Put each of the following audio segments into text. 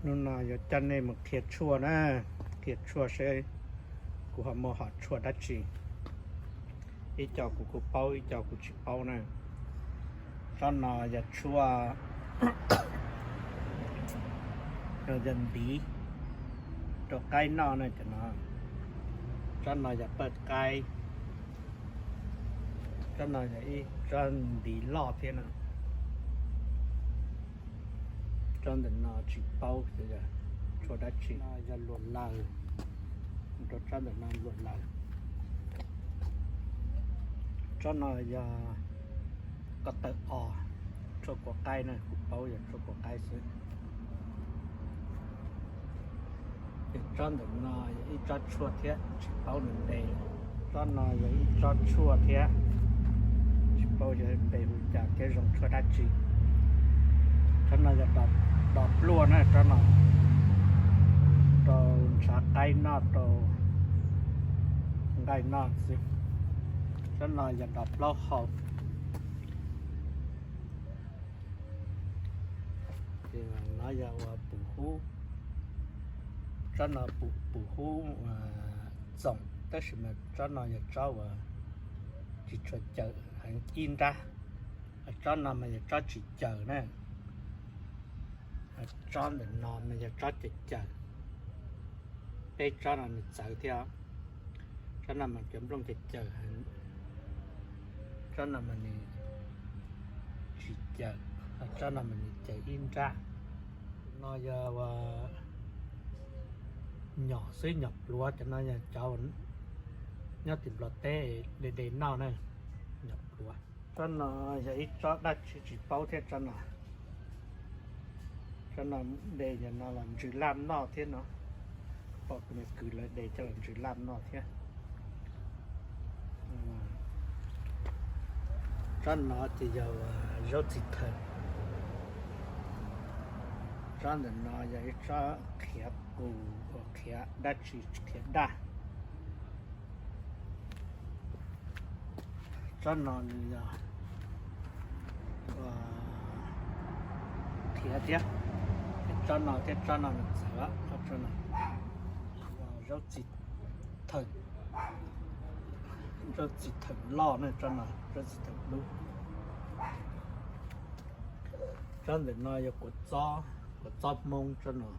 Hnub no yuav coj nej mus qhia tshuaj na, qhia tshuaj seb kuv ho muaj hom tshuaj dab tsi. Ib co kuv kuj paub, ib co kuv tsis paub na. Tsob no yog tshuaj, yog ntiv rau qaib noj na cov no. Tsob no yog pawj qaib. Tsob no yog ib tsob ntiv loj thiab no. Tsob ntawm no tsis paub xyov yog tshuaj dab tsi. No yog luam laws, rau tsob ntawm no luam laws. Tsob no yog ko taw os, tshuaj kua qaib na, kuv paub yog tshuaj kua qaib xwb. Ces tsob ntawm no yog ib tsob tshuaj thiab, tsis paub nws npe. Tsob no yog ib tsob tshuaj thiab, tsis paub yog npe hu cas thiab zoo tshuaj dab tsi. Tsob no yog dos pluaj na, tsob no rau ntshav qaib noj, rau nqaij noj xwb. Tsob no yog dos plaub hau. Ces no yog uas pum hub, tsob no pum hub txoom, tab sis mas tsob no yog tsob uas tsis tshua cawm heev ib nrab. Tsob no mas yog tsob tsis cawm na. Tsob ntawm no mas yog tsob cawm cawm. Peb tsob no nws txawv thiab. Tsob no mas cov nplooj cawm cawm heev. Tsob no mas nws tsis cawm, tsob no mas nws cawm ib nrab. No yog uas nyom xwb, nyom pluav, cov no yog cov nyob tim Nplog teb de de noj na, nyom pluav. Tsob no yog ib tsob dab tsi tsis paub thiab tsob no. Tsob no de yog no los ntsws laj noj thiab no. Pom kuv niag kwv lawv de coj los ntsws laj noj thiab. Tsob no ces yog zaub txiv thawm. Tsob ntawm no yog ib tsob qhiav qus uas qhiav dab tsi, qhiav daj. Tsob no nws yog qhiav thiab, tsob no thiab tsob no nws txawv, tsob no zaub txiv thawm, zaub txiv thawm loj na, tsob no zaub txiv thawm dub. Tsob ntawm no yog kua txob, kua txob Hmoob tsob no.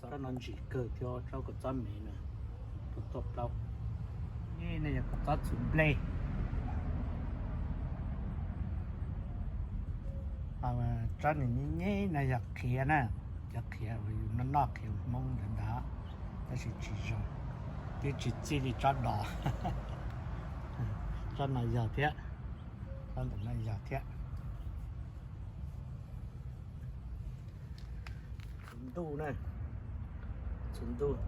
Tsob no ntsim kawg thiab tsob kua txob me na, tus tuaj plaub. Nej yog kua txob txhuv nplej. Tsob nws nyeb nyeb no yog qhiav na, cov qhiav uas yus noj noj qhiav Hmoob ntawd ntag, tab sis tsis zoo, twb tsis txij li tsob dos. Tsob no yog thiab, tsob ntawm no yog thiab. Txhuv ntuj na, txhuv ntuj,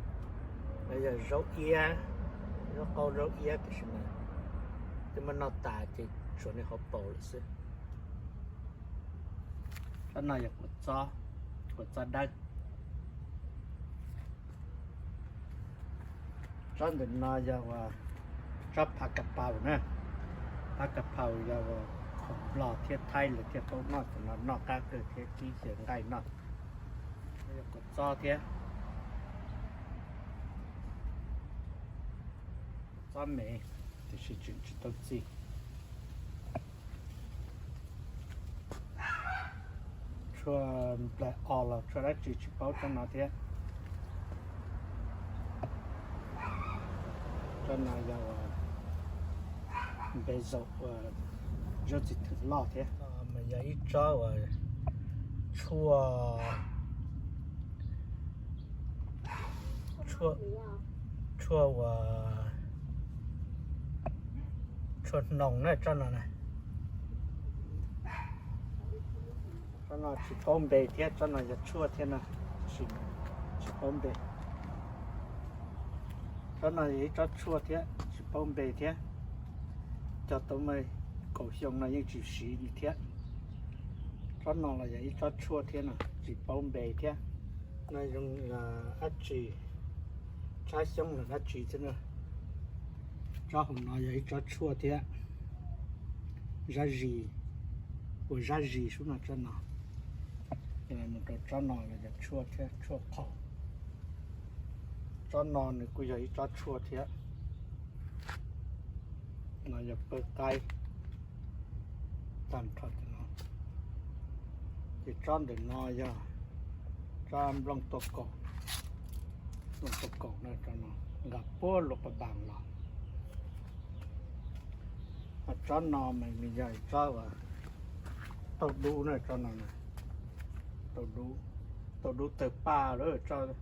no yog zaub iab, zaub qaub zaub iab tiam sis mas twb muab noj tas ces tshuav nws hauv paus lawm xwb. Tsob no yog kua txob, kua txob dawb. Tsob ntawm no yog uas tsob phav ka paus na. Phav ka paus yog uas khoom Nplog thiab Thaib lawv thiaj paub noj, cov no noj qab kawg thiab kib xyaw nqaij noj. Yog kua txob thiab, txob me, tiam sis tseem tsis tau txi. Tshuaj nplaig os los tshuaj dab tsi tsis paub tsob no thiab. Tsob no yog uas npe zaum uas zaub txiv thawm loj thiab. Mas yog ib tsob uas tshuaj, tshuaj uas tshuaj hnoos na tsob no na. Tsob no tsis paub npe thiab, tsob no yog tshuaj thiab no, tab sis tsis paub npe. Tsob no yog ib tsob tshuaj thiab tsis paub npe thiab. Cog tau muaj kaum xyoo no yeej tsis siv li thiab. Tsob no los yog ib tsob tshuaj thiab no, tsis paub npe thiab. No zoo dab tsi, tshab xyoob los dab tsi thiab na. Tsob hauv no yog ib tsob tshuaj thiab. Zab zis, ua zab zis sub no tsob no. Mus rau tsob no los yog tshuaj thiab, tshuaj qhau. Tsob no nws kuj yog ib tsob tshuaj thiab. No yog pawg qaib tag nrho no. Ces tsob ntawm no yog tsob nplooj tuaj kaus, nplooj tuaj kaus na, tsob no nqa puag luag pas npas los. Ho tsob no mas nws yog tsob uas tauj dub na, tsob no, tauj dub, tauj dub tawg paj lawm.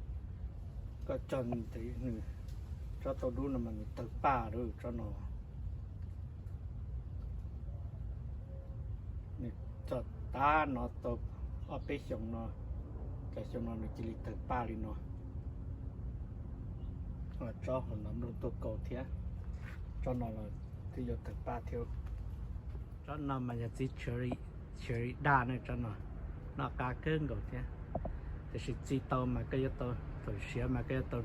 Koj cog nws, tsob tauj dub no mas nws tawg paj lawm tsob no. Nws cog tab no tau ob peb xyoos no, cov xyoo no nws cia li tawg paj li no. Tsob hauv no nplooj tuaj kaus thiab, tsob no los twb yuav tawg paj thiab. Tsob no mas yog txiv cherry daj na, tsob no noj qab kawg nkaus thiab. Tiam sis txi tau mas koj yuav tau, thaum siav mas koj yuav tau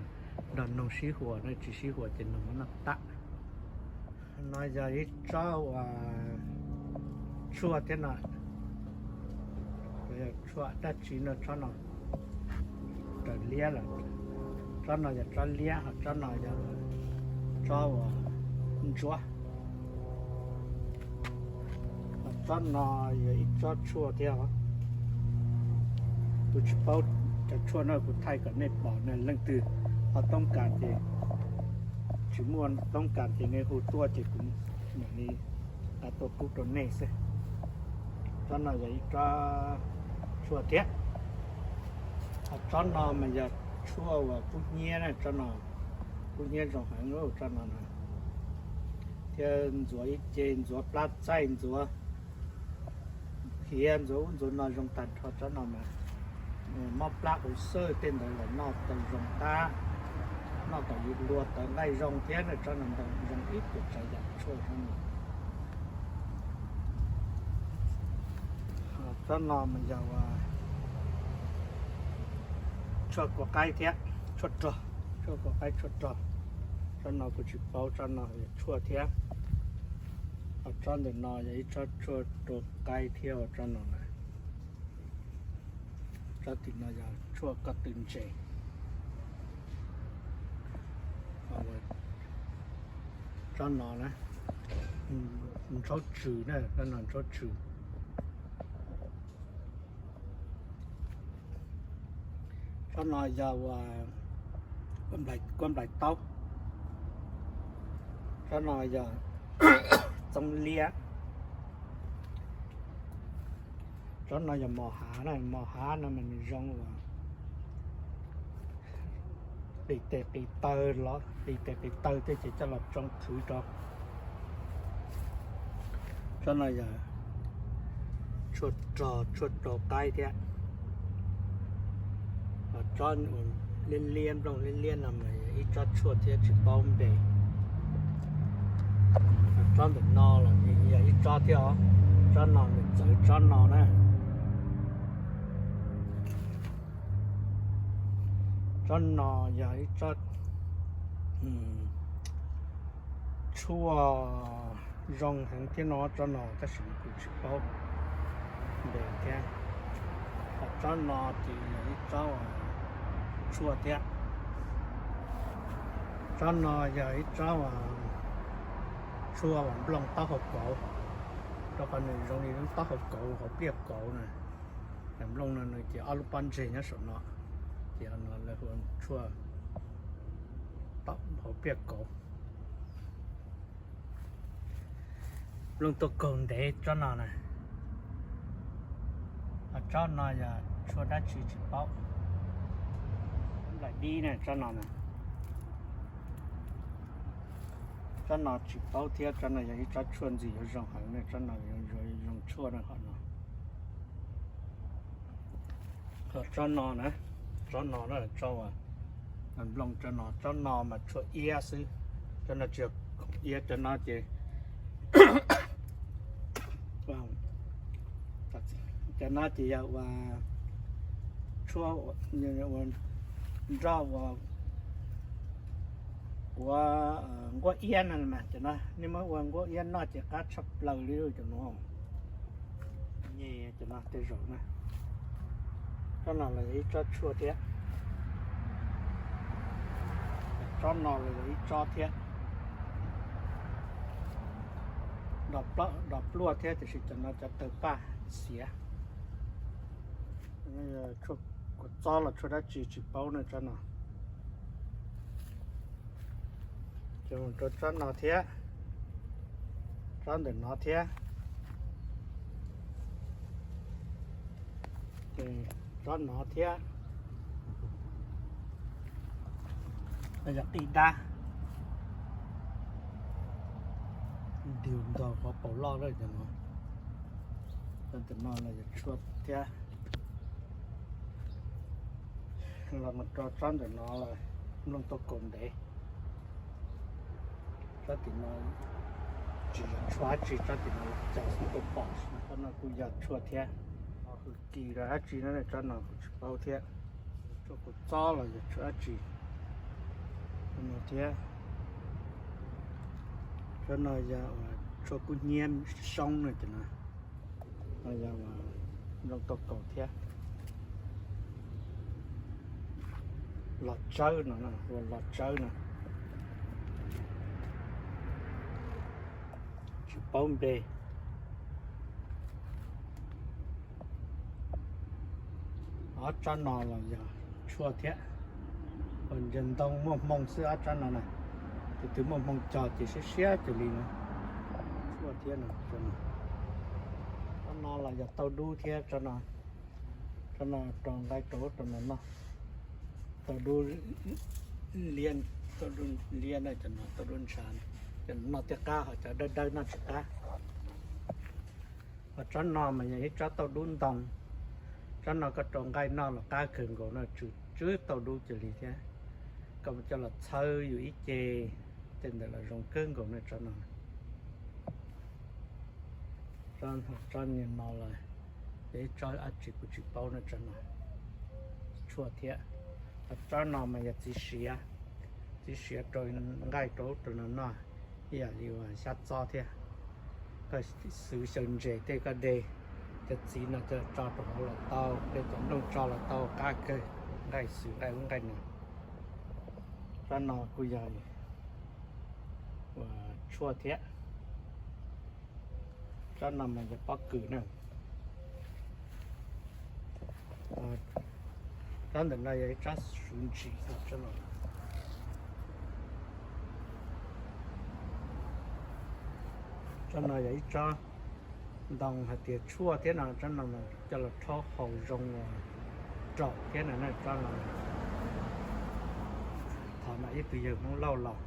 nrog noog sib huas na, tsis sib huas ces noog muab noj tag. No yog ib tsob uas tshuaj thiab no, yog tshuaj dab tsi no, tsob no raws liab lawm. Tsob no yog tsob liab, ho tsob no yog tsob uas ntsuab. Ho tsob no yog ib tsob tshuaj thiab os. Kuv tsis paub cov tshuaj no, kuv thaij kom nej pom na, leej twg ho toob kas ces, tsis muaj toob kas ces nej hu tuaj ces kuv mam li tuaj pub rau nej xwb. Tsob no yog ib tsob tshuaj thiab. Ho tsob no mas yog tshuaj uas kub hnyiab na, tsob no kub hnyiab zoo heev, tsob no na. Thiab ntxuav ib ce, ntxuav plab txaij, ntxuav hiav, ntxuav ub ntxuav no zoo tag nrho. Tsob no mas mob plab hauv xwb, tej ntawd los noj tau zoo qab, noj kom yus hlua tawv nqaij zoo thiab na. Tsob no ntau zoo ib puas tsav yam tshuaj tsob no. Tsob no mas yog tshuaj kua qaib thiab, tshuaj rog, tshuaj kua qaib tshuaj rog. Tsob no kuv tsis paub, tsob no yog tshuaj thiab. Ho tsob ntawm no yog ib tsob tshuaj rau qaib thiab, tsob no na. Tsob tim no yog tshuaj koj tw ntses. Tsob no na, ntshaub tsws na, tsob no ntshaub tsws. Tsob no yog ua kua nplaim taub. Tsob no yog txoov liab. Tsob no yog mos hav na, mos hav no mas nws zoo uas qis tes qis taw los, qis tes qis taw tej ces coj los tsoo qhwv rau. Tsob no yog tshuaj rog, tshuaj rau qaib thiab. Ho tsob liab liab, nplooj liab liab no mas yog ib tsob tshuaj thiab tsis paub npe. Tsob ntawm no los yog ib tsob thiab os. Tsob no nws txawv tsob no na. Tsob no yog ib tsob tshuaj zoo heev thiab no, tsob no tab sis kuv tsis paub npe thiab. Ho tsob no ces yog ib tsob tshuaj thiab. Tsob no yog ib tsob tshuaj uas nplooj taub hau kauv, rau qhov nws zoo li lub taub hau kauv hauv pliaj kauv na. Yog nplooj no nws ces ob lub pob ntseg nyob saum no, ces no lawv hu tshuaj hauv pliaj kauv. Nplooj tuaj kaug ntev tsob no na. Ho tsob no yog tshuaj dab tsi tsis paub. Nplaim dib na tsob no na. Tsob no tsis paub thiab, tsob no yog ib tsob tshuaj ntxim yuav zoo heev na, tsob no yuav zoo tshuaj na qhov no. Ho tsob no na, tsob no na, tsob uas nplooj tsob no, tsob no mas tshuaj iab xwb, tsob no tsis yog khoom iab, tsob no ces cov no ces yog ua tshuaj ua nroj ua, ua nquab iab no mas, cov no nej muab ua nquab iab noj ces qab tshaj plaws li cov no. Nyiam cov no tej zaum na. Tsob no los yog ib tsob tshuaj thiab. Tsob no los yog ib tsob thiab. Dos pluaj thiab tiam sis cov no cov tawg paj xiav. Tshuaj kua txob los tshuaj dab tsi tsis paub ne tsob no. Ces mus rau tsob no thiab, tsob ntawm no thiab, tsob no thiab. Yog qij dab, ntiag nkaus qhov paus loj lawm cov no. Tsob ntawm no los yog tshuaj thiab. Los mus rau tsob ntawm no los nplooj tauj kaus ntev. Tsob tim no tsis yog tshuaj dab tsi, tsob tim no los cog xwb tuaj pom. Tsob no kuj yog tshuaj thiab. Hwj kis los dab tsi na, tsob no kuj tsis paub thiab. Tshuaj kua txob los yog tshuaj dab tsi no thiab. Tsob no yog tshuaj kub hnyiab soob no ces no, no yog nplooj tauj kaus thiab. Los tsawb no, ua los tsawb no, tsis paub npe. Ob tsob no los yog tshuaj thiab. Ua ntsia ntoo muaj hmoo xwb ob tsob no na. Tus twg muaj hmoo cog ces siab siab kawg li no. Tshuaj thiab no. Tsob no los yog tauj dub thiab tsob no. Tsob no rau nqaij rau rau no noj. Tauj dub liab, tauj dub liab na, cov no tauj dub ntshav, cov no noj thiaj qab, ho cov dawb dawb noj tsis qab. Ho tsob no mas yog ib tsob tauj dub ntoo. Tsob no koj rau nqaij noj los qab kawg nkaus no, tsw tsw tauj dub cia li thiab. Koj mus coj los txhawb yus ib ce, tej ntawd los zoo kawg nkaus no tsob no. Tsob, tsob niag no los yog ib tsob dab tsi kuv tsis paub no tsob no. Tshuaj thiab. Ho tsob no mas yog txiv siav, txiv siav rau nqaij rau ub rau no noj, ib yam li uas xyab txob thiab. Koj xwv xyaw ntses tej koj de cov txiv no coj tso rau hauv los tau, de cov nplooj tso los tau, qab kawg, nqaij xwm nqaij ub nqaij no. Tsob no kuj yog uas tshuaj thiab. Tsob no mas yog pob kws na. Tsob ntawm no yog ib tsob suv ntsis. Tsob no yog ib tsob ntoo hais tias tshuaj thiab no, tsob no mas coj los rhaub haus zoo, raum thiab no na tsob no. Thaum no ib tug yawg Hmoob Lauj los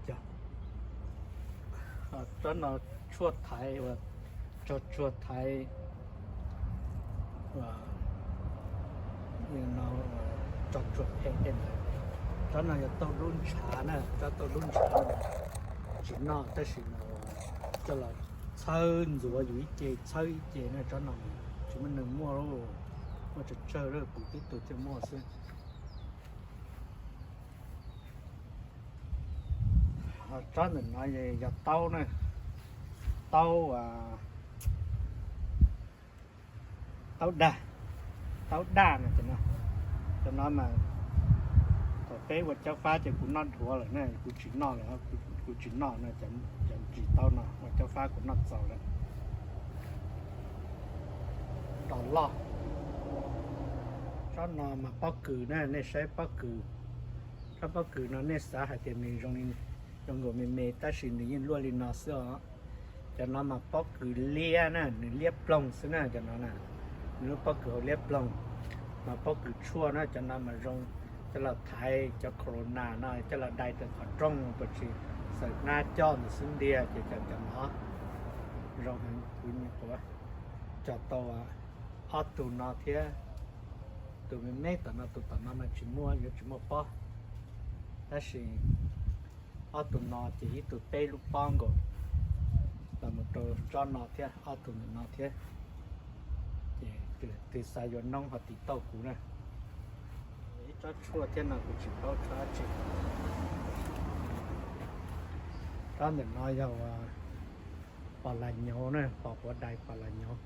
cog. Tsob no tshuaj thaiv, tsog tsuag thaiv, tsog tsuag phem tej ntawd. Tsob no yog tauj dub ntshav na, tsob tauj dub ntshav tsis noj tab sis mas coj los txhawb ntxuav yus ib ce, txhawb ib ce na, tsob no tsis muaj neeg muaj, muaj tsawg tsawg, kuv tib tug thiaj muaj xwb. Tsob ntawm no yog taub na, taub, taub daj, taub daj no ces no, cov no mas thaum peb ua cob fab ces kuv noj dhuav lawm na, kuv tsis noj lawm, kuv tsis noj no, cov ntsis taub no ua cob fab kuv noj txaus lawm. Rau loj. Tsob no mas pob kws na, nej saib pob kws. Tsob pob kws no nej xav hais tias nws zoo nkaus me me tab sis nws yeej luaj li no xwb os. Cov no mas pob kws liab na, nws liab ploog xwb na cov no na. Nws lub pob kws hauv liab ploog. Mas pob kws tshuaj na, cov no mas zoo coj los thaiv cov corona no, coj los dai rau qhov rooj, puas tsis xaws hnab coj ntawm xub ntiag ces cov cov no zoo heev. Kuv nyuam qhuav cog tau ob tug no thiab, tus me me tom no, tus tom no mas tsis muaj, yuav tsis muaj pob, tab sis ob tug no ces ib tug peb lub pob nkaus, los mus rau tsob no thiab, ob tug ntawm no thiab. Ces tus twg xav yuav noob ho tiv tauj kuv na. Ib tsob tshuaj thiab no kuv tsis paub tsob dab tsi. Tsob ntawm no yog uas pos las nyov na, pos quav dais pos las nyov.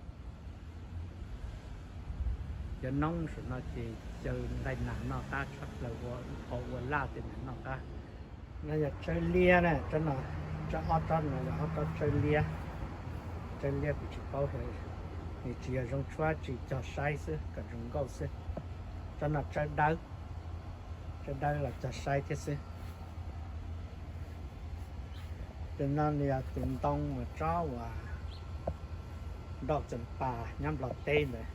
Cov noob saum no ces xyaw nqaij nas noj qab tshaj plaws, ua qhov ua laj tej nas noj qab. No yog tsawb liab na, tsob no, tsob ob tsob no yog ob tsob tsawb liab. Tsawb liab kuv tsis paub, nws tsis yog zoo tshuab, tsis cog saib xwb kom zoo nkauj xwb. Tsob no tsawb dawb, tsawb dawb los cog saib thiab xwb. Tus no nws yog tus ntoo mas tsob uas nroj txeem pas nyob Nplog teb ntawd.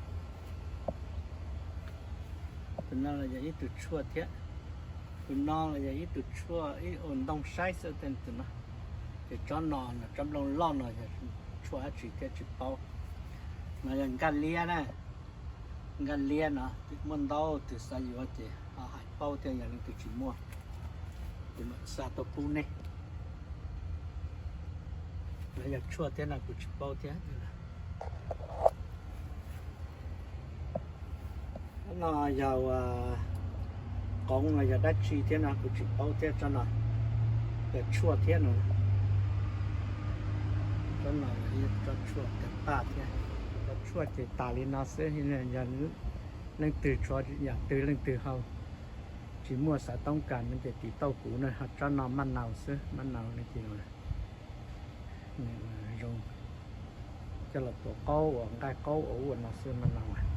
Tus no los yog ib tug tshuaj thiab. Tus no los yog ib tug tshuaj, ib ua ntoo saib xwb tej tus no. Ces tsob no, tsob nplooj loj no yog tshuaj dab tsi thiab tsis paub. No yog nkaj liab na. Nkaj liab no muaj ntau tus xav yuav ces ho hais paub thiab, yog leej twg tsis muaj kuv mam xa tuaj pub nej. No yog tshuaj thiab no kuv tsis paub thiab. No yog qoov los yog dab tsi thiab no kuv tsis paub thiab, tsob no yog tshuaj thiab no. Tsob no yog ib tsob tshuaj tawg paj thiab. Tsob tshuaj ces tas li no xwb, yog leej twg tshuav yam twg leej twg ho tsis muaj xav toob kas no ces tiv tauj kuv na, ho tsob no maj naus xwb, maj naus no ces zoo coj los tuav qaub ua nqaij qaub ua ua no xwb, maj naus.